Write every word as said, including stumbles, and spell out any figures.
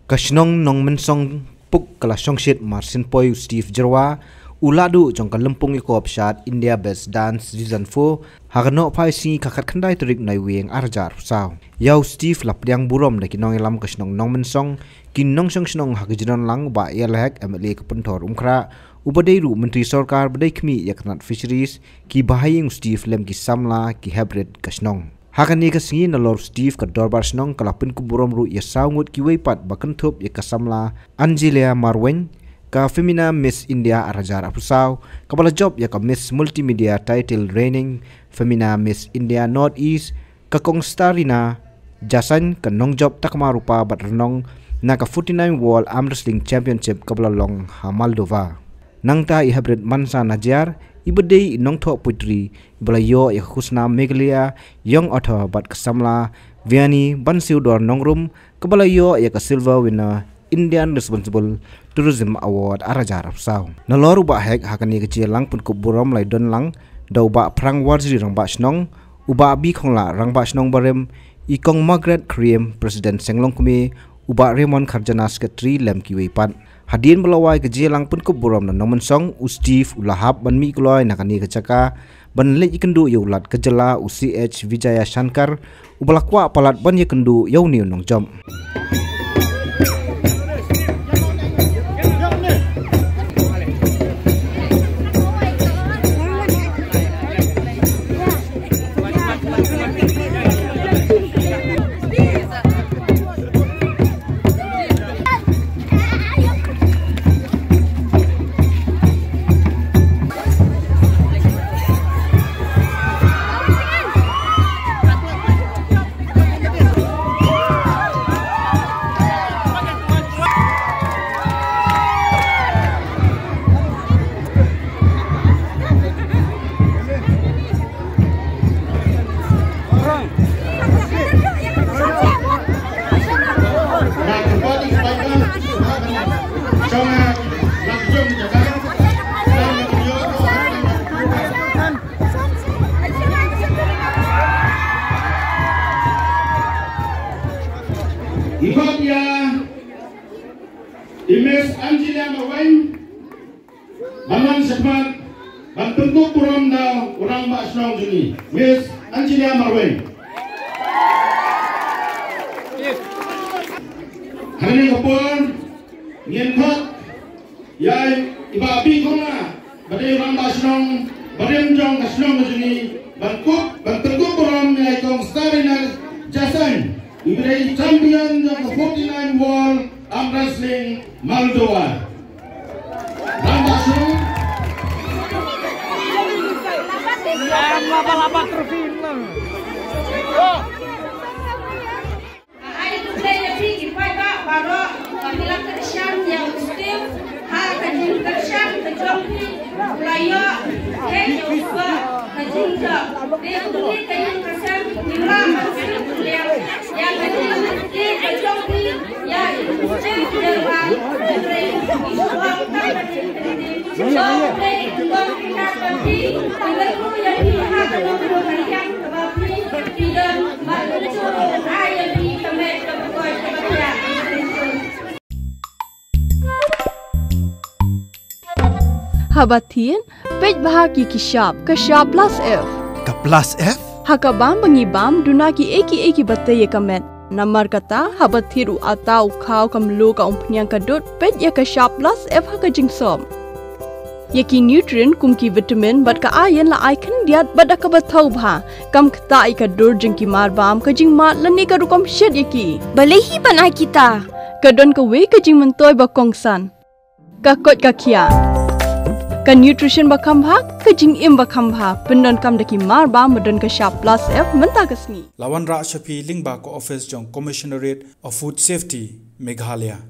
Ka shnong Nongmensong Puk ka la shongshit mar sien poi u Steve Jyrwa, u lahduh jong ka lympung ïakop shad India Best Dance Season four, ha ka nohphai sngi ka khatkhyndai tarik Naiwieng arhajar arphew saw. Ïa u Steve la pdiang burom da ki nongïalam ka shnong Nongmensong, ki nongshong shnong ha ka jingdon lang u Bah A L Hek, M L A ka Pynthor Umkhrah, uba dei ruh Myntri Sorkar ba dei khmih ïa ka tnat Fisheries, ki bahaïing u Steve lem ki samla, ki heprit ka shnong. Ha kane ka sngi nalor u Steve ka dorbar shnong ka la pynkup burom ruh ïa saw ngut kiwei pat ba kynthup ïa ka samla Angelia Marwein, ka Femina Miss India arhajar arphew saw, kaba la jop ïa ka Miss Multimedia Title Reigning Femina Miss India North East, ka Kongstarina Jasain, ka nongjop takma rupa bad rnong na ka forty-nine World Arm Wrestling Championship kaba la long ha Moldova. Nangta i heprit Mansa Najiar, iba dei i nongthoh poetry, iba la ïoh ïa ka khusnam Meghalaya Young Author, bad ka samla Vianney Bansiewdor Nongrum, kaba la ïoh ïa ka Silver Winner Indian Responsible Tourism Award arhajar arphew saw. Nalor u Bah Hek, ha kane ka jingïalang pynkup burom la ïadon lang da u Bah Phrang Warjri Rangbah Shnong, u Bah B Khonglah Rangbah Shnong barim, i Kong Margaret Khriem, President Seng Longkmie, u Bah Raymond Kharjana, Secretary, lem kiwei pat. Hadien ba la wai ka jingïalang pynkup burom na Nongmensong, u Steve u la hap ban mih kloi na kane ka jaka ban leit ïakynduh ïa u Lat ka jylla, u C H Vijayashankar, uba la kwah palat ban ïakynduh ïa une u nongjop. Iba dia i Miss Angelia Marwein, ban wan shakhmat ban pynkup burom da u Rangbah Shnong jong ngi, Miss Angelia Marwein. Ha kane ka por ngin khot ïa i Bah Bikhongla, ba dei Rangbah Shnong barim jong ka shnong ka jong ngi, ban kup, ban pynkup burom ïa i Kong Starina Jasain, iba dei champion jong ka forty-nine World Arm Wrestling Moldova. Rangbah Shnong. Ai khublei ïa phi ki paidbah baroh, ba phi la kyrshan ïa u Steve ha ka jingkyrshan ka jong phi, u la ïoh khein ïa u spah ka jingjop. Te kumne ka ïing ka sem ngi la ban sngewthuh ïa ka jingkyrshan ka jong phi ïa u Steve Jyrwa. Hynrei ngi shu ong tang ka jingkyrshan. Shu ong khublei ïa phi, khublei ïa phi ha ka jong ka ïing kaba phi, phi don. Haba thied, peit bha ki ki shap, ka shap plus F. Ka plus F? Ha ka bam ba ngi bam, duna kiei kiei kiba tei ïa ka met. Namar kata, haba thied u atta, u khaw, ka mluh, ka umphniang, ka dud, peit ïa ka shap plus F ha ka jingsop. Ïa ki nutrient kum ki vitamin bad ka iron la ai khyndiat bad da kaba thaw bha. Kam ktah ïa ka dur jong ki mar bam, ka jingmad lane ka rukom shet ïa ki. Balei hi ban ai kita? Ka don kawei ka jingmyntoi ba kongsan. Ka koit ka khiah. Ka nutrition ba kham bha, ka jingim ba kham bha. Pyndonkam da ki mar bam ba don ka shap plus F mynta ka sngi. La wanrah sha phi lyngba ka office jong Commissionerate of Food Safety, Meghalaya.